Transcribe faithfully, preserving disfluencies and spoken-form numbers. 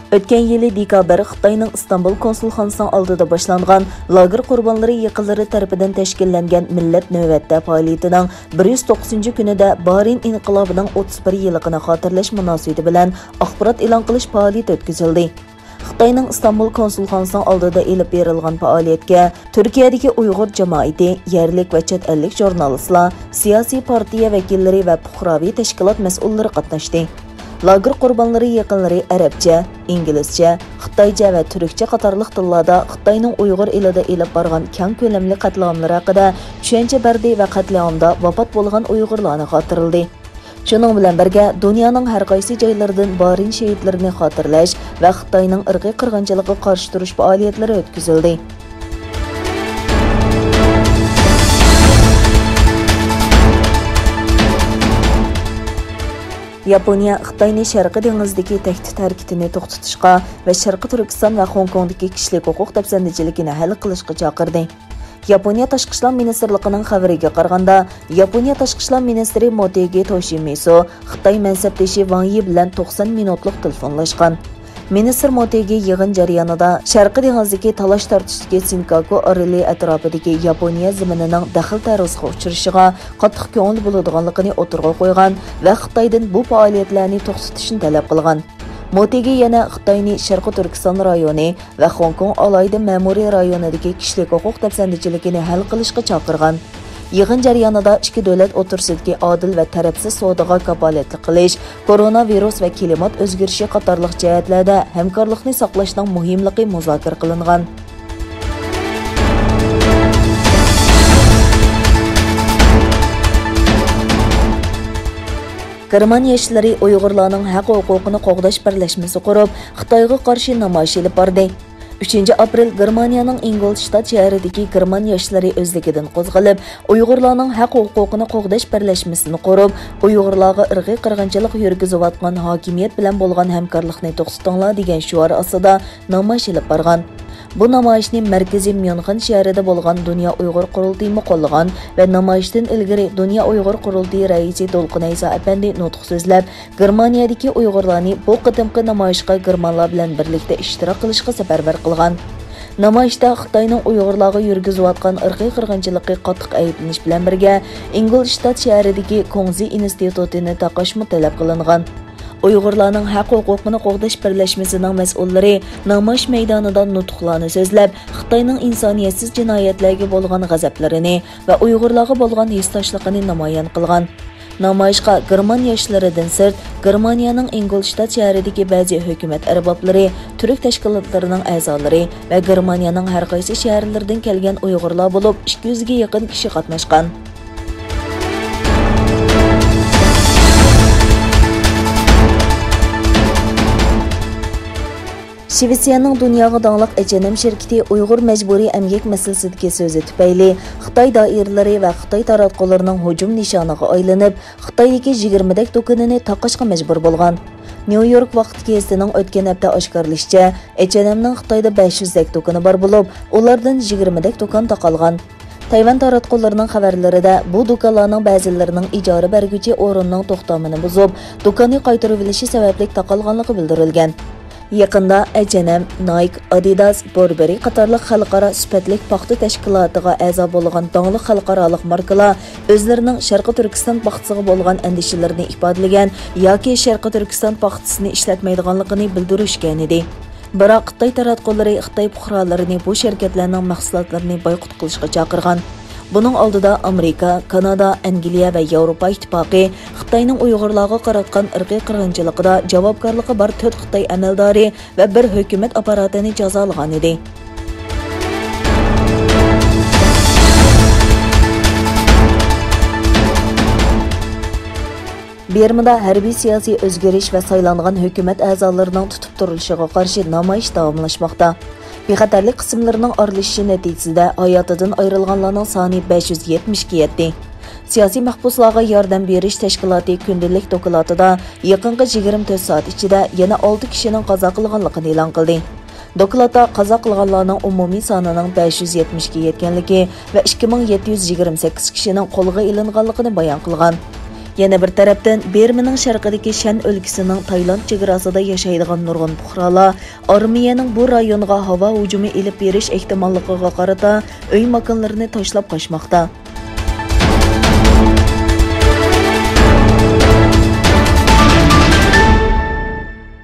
ئۆتكەن يىلى دېكابىر خىتاينىڭ ئىستانبۇل كونسۇلخانىسىنىڭ ئالدىدا باشلانغان لاگېر قۇربانلىرى يېقىنلىرى تەرىپىدىن تەشكىللەنگەن مىللەت نۆۋەتتە پائالىيىتىنىڭ بىر يۈز توققۇزىنچى كۈنىدە بارىن ئىنقىلابىنىڭ ئوتتۇز بىر يىللىقىنى خاتىرىلەش مۇناسىۋىتى بىلەن ئاخبارات ئېلان قىلىش پائالىيىتى ئۆتكۈزۈلدى. خىتاينىڭ ئىستانبۇل كونسۇلخانىسىنىڭ ئالدىدا ئېلىپ بېرىلغان پائالىيەتكە تۈركىيەدىكى ئۇيغۇر جامائىتى، يەرلىك ۋە چەت ئەللىك ژۇرنالىستلار، سىياسىي پارتىيە ۋەكىللىرى ۋە پۇقراۋى تەشكىلات مەسئۇللىرى قاتناشتى. لاگېر قۇربانلىرى يېقىنلىرى ئەرەبچە، ئىنگلىزچە، خىتايچە ۋە تۈركچە قاتارلىق تىللاردا خىتاينىڭ ئۇيغۇر ئېلىدا ئېلىپ بارغان كەڭ كۆلەملىك قەتلىئاملىرى ھەققىدە چۈشەنچە بەردى ۋە قەتلىئامدا ۋاپات بولغان ئۇيغۇرلارنى خاتىرىلىدى. شۇنىڭ بىلەن بىرگە، دۇنيانىڭ ھەر قايسى جايلىرىدىن بارىن شېھىتلىرىنى خاتىرىلەش ۋە خىتاينىڭ ئىرقىي قىرغىنچىلىقىغا قارشى تۇرۇش پائالىيەتلىرى ئۆتكۈزۈلدى. ياپونىيە خىتاينى شەرقىي دېڭىزدىكى تەھدىت ھەرىكىتىنى توختىتىشقا ۋە شەرقىي تۈركىستان ۋە خوڭكوڭدىكى كىشىلىك ھوقۇق دەپسەندىچىلىكىنى ھەل قىلىشقا چاقىردى. ياپونىيە تاشقى ئىشلار مىنىستىرلىقىنىڭ خەۋىرىگە قارىغاندا، ياپونىيە تاشقى ئىشلار مىنىستىرى موتېگى توشىمىسۇ خىتاي مەنسەپدىشى ۋاڭ يى بىلەن توقسان مىنۇتلۇق تېلېفونلاشقان. مىنىستىر موتېگى يىغىن جەريانىدا شەرقىي دېڭىزدىكى تالاش-تارتىشتىكى سىنكاكۇ ئارىلى ئەتراپىدىكى ياپونىيە زېمىنىنىڭ دەخلى-تەرۇزغا ئۇچرىشىغا قاتتىق كۆڭۈل بۆلىدىغانلىقىنى ئوتتۇرىغا قويغان ۋە خىتايدىن بۇ پائالىيەتلەرنى توختىتىشنى تەلەپ قىلغان. موتېگى يەنە خىتاينى شەرقىي تۈركىستان رايونى ۋە خوڭكوڭ ئالاھىدە مەمۇرىي رايونىدىكى كىشىلىك ھوقۇق دەپسەندىچىلىكىنى ھەل قىلىشقا چاقىرغان. يىغىن جەريانىدا ئىككى دۆلەت ئوتتۇرىسىدىكى ئادىل ۋە تەرەپسىز سودىغا كاپالەتلىك قىلىش، كورونا ۋىرۇس ۋە كىلىمات ئۆزگىرىشى قاتارلىق جەھەتلەردە ھەمكارلىقنى ساقلاشنىڭ مۇھىملىقى مۇزاكىرە قىلىنغان. گېرمان ياشلىرى ئۇيغۇرلارنىڭ ھەق-ھوقۇقىنى قوغداش بىرلەشمىسى قۇرۇپ، خىتايغا قارشى نامايىش ئېلىپ باردى. ئۈچىنچى ئاپرېل گېرمانىيەنىڭ ئىنگولشتات شەھىرىدىكى گېرمان ياشلىرى ئۆزلۈكىدىن قوزغىلىپ، ئۇيغۇرلارنىڭ ھەق-ھوقۇقىنى قوغداش بىرلەشمىسىنى قۇرۇپ، ئۇيغۇرلارغا ئىرقىي قىرغىنچىلىق يۈرگۈزۈۋاتقان ھاكىمىيەت بىلەن بولغان ھەمكارلىقنى توختىتىڭلار دېگەن شوئار ئاستىدا نامايىش ئېلىپ بارغان. بۇ نامايىشنى مەركىزىي ميۇنخېن شەھىرىدە بولغان دۇنيا ئۇيغۇر قۇرۇلتىيىمۇ قوللىغان ۋە نامايىشتىن ئىلگىرى دۇنيا ئۇيغۇر قۇرۇلتىيى رەئىسى دولقۇن ئەيسا ئەپەندى نۇتۇق سۆزلەپ، گېرمانىيەدىكى ئۇيغۇرلارنى بۇ قېتىمقى نامايىشقا گېرمانلار بىلەن بىرلىكتە ئىشتىراك قىلىشقا سەپەرۋەر قىلغان. نامايىشتا خىتاينىڭ ئۇيغۇرلارغا يۈرگۈزۈۋاتقان ئىرقىي قىرغىنچىلىقى قاتتىق ئەيىبلىنىش بىلەن بىرگە، ئىنگولشتات شەھىرىدىكى كۇڭزى ئىنستىتۇتىنى تاقاشمۇ تەلەپ قىلىنغان. ئۇيغۇرلارنىڭ ھەق-ھوقۇقىنى قوغداش بىرلەشمىسىنىڭ مەسئۇللىرى نامايىش مەيدانىدا نۇتۇقلارنى سۆزلەپ، خىتاينىڭ ئىنسانىيەتسىز جىنايەتلەرگە بولغان غەزەپلىرىنى ۋە ئۇيغۇرلارغا بولغان ھېسداشلىقىنى نامايان قىلغان. نامايىشقا گېرمان ياشلىرىدىن سىرت، گېرمانىيەنىڭ ئىنگولشتات شەھىرىدىكى بەزى ھۆكۈمەت ئەربابلىرى، تۈرك تەشكىلاتلىرىنىڭ ئەزالىرى ۋە گېرمانىيەنىڭ ھەر قايسى شەھەرلىرىدىن كەلگەن ئۇيغۇرلار بولۇپ، ئىككى يۈزگە يېقىن كىشى قاتناشقان. شىۋېتسىيەنىڭ دۇنياغا داڭلىق ئېچ ئېن ئېم شىركىتى ئۇيغۇر مەجبۇرىي ئەمگەك مەسىلىسىدىكى سۆزى تۈپەيلى خىتاي دائىرىلىرى ۋە خىتاي تاراتقۇلىرىنىڭ ھۇجۇم نىشانىغا ئايلىنىپ، خىتايدىكى يىگىرمىدەك دۇكىنىنى تاقاشقا مەجبۇر بولغان. نيۇ يورك ۋاقتى گېزىتىنىڭ ئۆتكەن ھەپتە ئاشكارىلىشىچە، ئېچ ئېن ئېمنىڭ خىتايدا بەش يۈزدەك دۇكىنى بار بولۇپ، ئۇلاردىن يىگىرمىدەك دۇكان تاقالغان. تەيۋەن تاراتقۇلىرىنىڭ خەۋەرلىرىدە، بۇ دۇكانلارنىڭ بەزىلىرىنىڭ ئىجارە بەرگۈچى ئورۇننىڭ توختامىنى بۇزۇپ، دۇكاننى قايتۇرۇۋېلىشى سەۋەبلىك تاقالغانلىقى بىلدۈرۈلگەن. يېقىندا ئەچ ئەن ئەم، نايك، ئادىداس، بۇربېرى قاتارلىق خەلقئارا سۈپەتلىك پاختا تەشكىلاتىغا ئەزا بولغان داڭلىق خەلقئارالىق ماركىلار ئۆزلىرىنىڭ شەرقىي تۈركىستان پاختىسىغا بولغان ئەندىشىلىرىنى ئىپادىلىگەن ياكى شەرقىي تۈركىستان پاختىسىنى ئىشلەتمەيدىغانلىقىنى بىلدۈرۈشكەن ئىدى. بىراق خىتاي تاراتقۇلىرى خىتاي پۇقرالىرىنى بۇ شىركەتلەرنىڭ مەھسۇلاتلىرىنى بايقۇت قىلىشقا چاقىرغان. بۇنىڭ ئالدىدا ئامېرىكا، كانادا، ئەنگلىيە ۋە ياۋروپا ئىتتىپاقى خىتاينىڭ ئۇيغۇرلارغا قاراتقان ئىرقىي قىرغىنچىلىقىدا جاۋابكارلىقى بار تۆت خىتاي ئەمەلدارى ۋە بىر ھۆكۈمەت ئاپپاراتىنى جازالىغانىدى. بىرمىدا ھەربىي سىياسىي ئۆزگىرىش ۋە سايلانغان ھۆكۈمەت ئەزالىرىنىڭ تۇتۇپ تۇرۇلۇشىغا قارشى نامايىش داۋاملاشماقتا. بىخەتەرلىك قىسىملىرىنىڭ ئارىلىشىشى نەتىجىسىدە ھاياتىدىن ئايرىلغانلارنىڭ سانى بەش يۈز يەتمىشكە يەتتى. سىياسىي مەھبۇسلارغا ياردەم بېرىش تەشكىلاتى كۈندىلىك دوكلاتىدا يېقىنقى يىگىرمە تۆت سائەت ئىچىدە يەنە ئالتە كىشىنىڭ قازا قىلغانلىقىنى ئېلان قىلدى. دوكلاتتا قازا قىلغانلارنىڭ ئومۇمىي سانىنىڭ بەش يۈز يەتمىشكە يەتكەنلىكى ۋە ئىككى مىڭ يەتتە يۈز يىگىرمە سەككىز كىشىنىڭ قولغا ئېلىنغانلىقىنى بايان قىلغان. يەنە بىر تەرەپتىن، بىرمىنىڭ شەرقىدىكى شەن ئۆلكىسىنىڭ تايلاند چېگراسىدا ياشايدىغان نۇرغۇن پۇقرالار ئارمىيەنىڭ بۇ رايونغا ھاۋا ھۇجۇمى ئېلىپ بېرىش ئېھتىماللىقىغا قارىتا ئۆي ماكانلىرىنى تاشلاپ قاچماقتا.